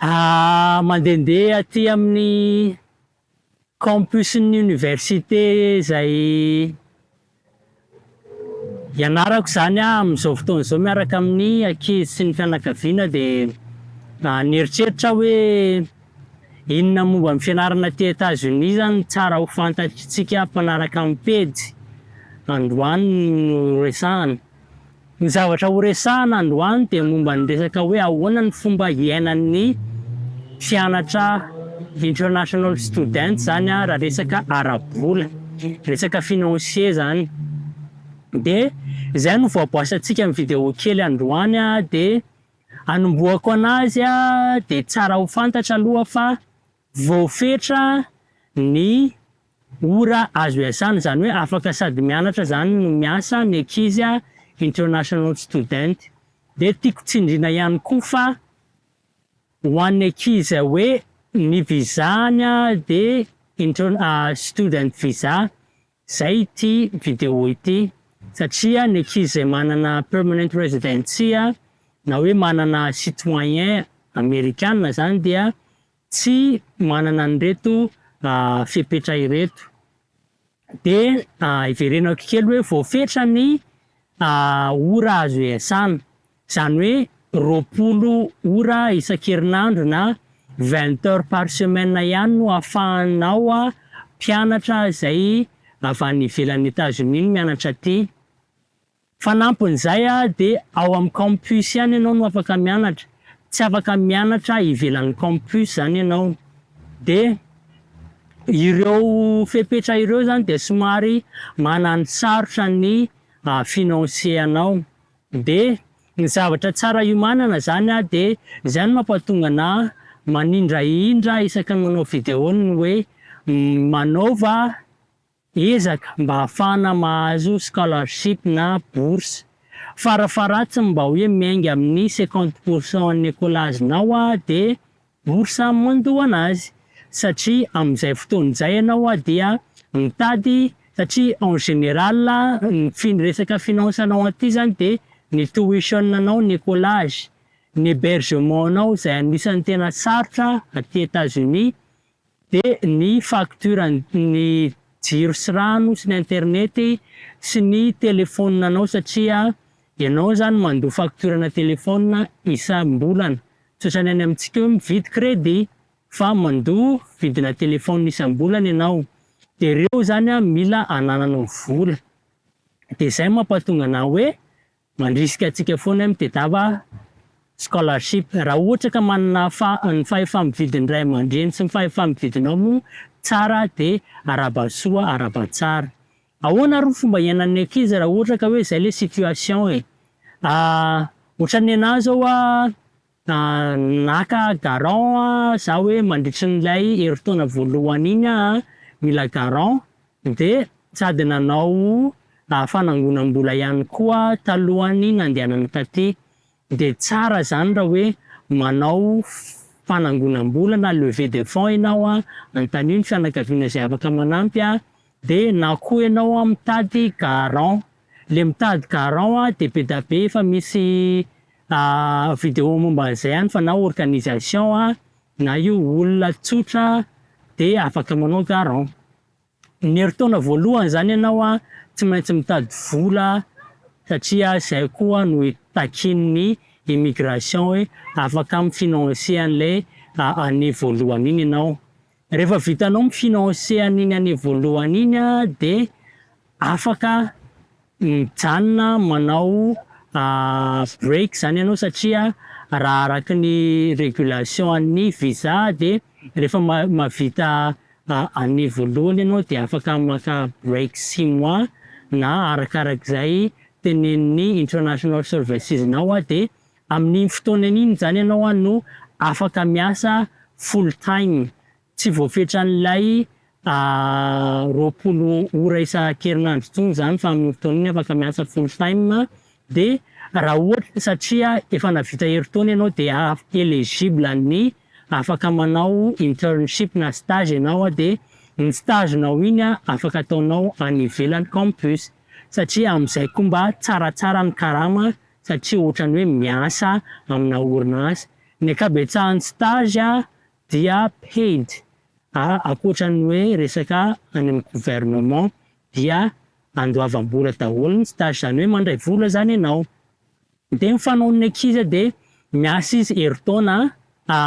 Mandehandeha aty amin'ny campus-n'ny université izay ianarako izany aho amin'izao fotoana izao miaraka amin'ny ankizy sy ny fianakaviana dia nieritreritra aho hoe inona momba ny fianarana aty Etats-Unis izany no tsara ho fantatr'tsika mpanaraka ny pejy androany no resahana. Ny zavatra ho resahana androany dia momba ny resaka hoe ahoana ny fomba hiainan'ny mpianatra international student zany raha resaka ara-bola, resaka financier zany. Dia izay no voaboasantsika amin'ny vidéo kely androany dia anombohako anazy dia tsara ho fantatra aloha fa voafetra ny ora azo iasana, izany hoe afaka sady mianatra izany no miasa ny ankizy international student. Dia tiako tsindriana ihany koa fa ho an'ny ankizy izay hoe ny visa-ny dia student visa, izay ity video ity, satria ny ankizy izay manana permanent residency na hoe manana citoyen amerikana izany dia tsy manana an'ireto fepetra ireto. Dia hiverenako kely hoe voafetra ny ora azo iasana, izany hoe 20 ora isan-kerinandro na 20 heures par semaine ihany no ahafahanao mpianatra izay avy any ivelan'i Etazonia no mianatra aty. Fanampin'izay dia ao amin'ny campus ihany ianao no afaka mianatra, tsy afaka mianatra ivelan'ny campus izany ianao. Dia ireo fepetra ireo izany dia somary mananosarotra ny financier anao. Dia ny zavatra tsara iomanana izany dia izay no mampatonga anà manindrahindra isaky ny manao vidéo ny hoe manaova Ezaka mba hahafahana mahazo scholarship na bourse. Farafaharatsiny mba hoe miainga amin'ny 50% an'ny écolage-nao dia bourse mandoa anazy. Satria amin'izay fotoana izay ianao dia mitady, satria en général ny fin- resaka finance-nao aty zany dia ny tuition-nao, ny écolage, ny hébergement-nao izay anisan'ny tena sarotra aty Etats-Unis, Dia ny facture ny jiro sy rano sy ny internet sy ny telephone anao satria ianao zany mandoa facture ana telephone isam-bolana, tsy ohatran'ny any amintsika hoe mividy crédit fa mandoa vidina telephone isam-bolana ianao, dia ireo zany mila anananao vola, dia izay mampatonga anah hoe Mandrisika antsika foana hoe mitedava scholarship. Raha ohatra ka manana ny fahefa-mividin'ny ray aman-dreny sy ny fahefa-mividinao moa tsara dia arahaba soa arahaba tsara. Ahoana ary ny fomba hiainan'ny ankizy raha ohatra ka hoe izay ilay situation e? Ohatran'ny anah zao a, naka garant za hoe mandritrin'ilay herintaona voalohany iny aho mila garant dia sady nanao fanangonam-bola ihany koa talohan'ny nandehanana taty. Dia tsara zany raha hoe manao fanangonam-bola na levée de fonds ianao, anontanio ny fianakaviana izay afaka manampy dia na koa ianao mitady garant. Le mitady garant dia be dia be efa misy Video momba an'izay ihany fa na organisation na io olona tsotra dia afaka manao garant. Ny herintaona voalohany izany ianao tsy maintsy mitady vola satria izay koa no takian'ny immigration hoe afaka mi-financer an'ilay année voalohany iny ianao. Rehefa vitanao mi-financer an'iny année voalohany iny dia afaka mijanona manao break zany ianao satria raha araka ny régulation an'ny visa dia rehefa mahavita année voalohany ianao dia afaka maka break six mois na arakarak'izay tenenin'ny international services nao dia amin'iny fotoana iny zany ianao no afaka miasa full time Tsy voafetran'ilay 20 ora isan-kerinandro intsony izany fa amin'io fotoana iny afaka miasa full time dia raha ohatra satria efa nahavita herintaona ianao dia eligible ny afaka manao internship na stage ianao dia ny stage-nao iny afaka ataonao any ivelan'ny campus satria amin'izay koa mba tsaratsara ny karama satria ohatran'ny hoe miasa amina orinasa. Ny ankabetsahan'ny stage dia paid, ankoatran'ny hoe resaka any amin'ny gouvernement dia andoavam-bola daholo ny stage, izany hoe mandray vola izany ianao. Dia ny fanaon'ny ankizy dia miasa izy herintaona,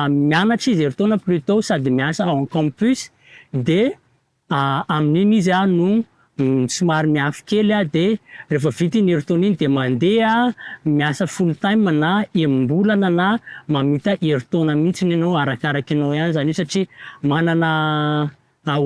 mianatra izy herintaona plutot sady miasa ao amin'ny campus dia amin'iny izy no somary mihafy kely dia rehefa vita iny herintaona iny dia mandeha miasa full time na enim-bolana na mamita herintaona mihitsy ianao arakaraka ianao ihany izany io satria manana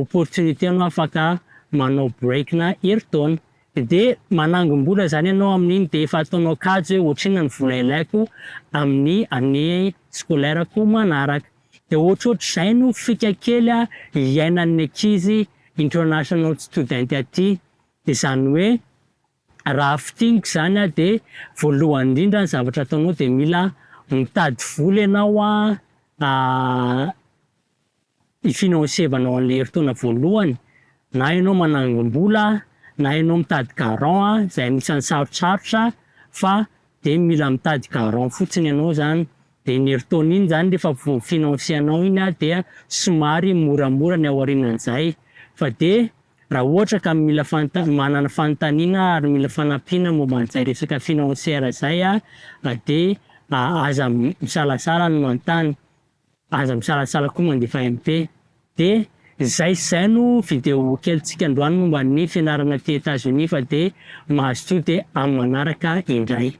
opportunité ianao afaka manao break na herintaona. Dia manangom-bola izany ianao amin'iny dia efa ataonao kajy hoe ohatrinona ny vola ilaiko amin'ny année scolaire-ko manaraka. Dia ohatrohatr'izay no fika kely iainan'ny ankizy international student aty. Dia izany hoe raha fintiniko izany dia voalohany indrindra ny zavatra ataonao dia mila mitady vola ianao hi-financer-vanao an'ilay herintaona voalohany, na ianao manangom-bola na ianao mitady garant izay anisan'ny sarotsarotra fa dia mila mitady garant fotsiny ianao izany. Dia iny herintaona iny izany rehefa voa-financer-nao iny dia somary moramora ny aorianan'izay. Fa dia raha ohatra ka mila fanontaniana, manana fanontaniana ary mila fanampiana momba an'izay resaka financière izay dia aza misalasala ny manontany. Aza misalasala koa mandefa MP. Dia izay sy izay no video kelintsika androany momba ny fianarana aty Etats Unis fa dia mazotoa dia amin'ny manaraka indray.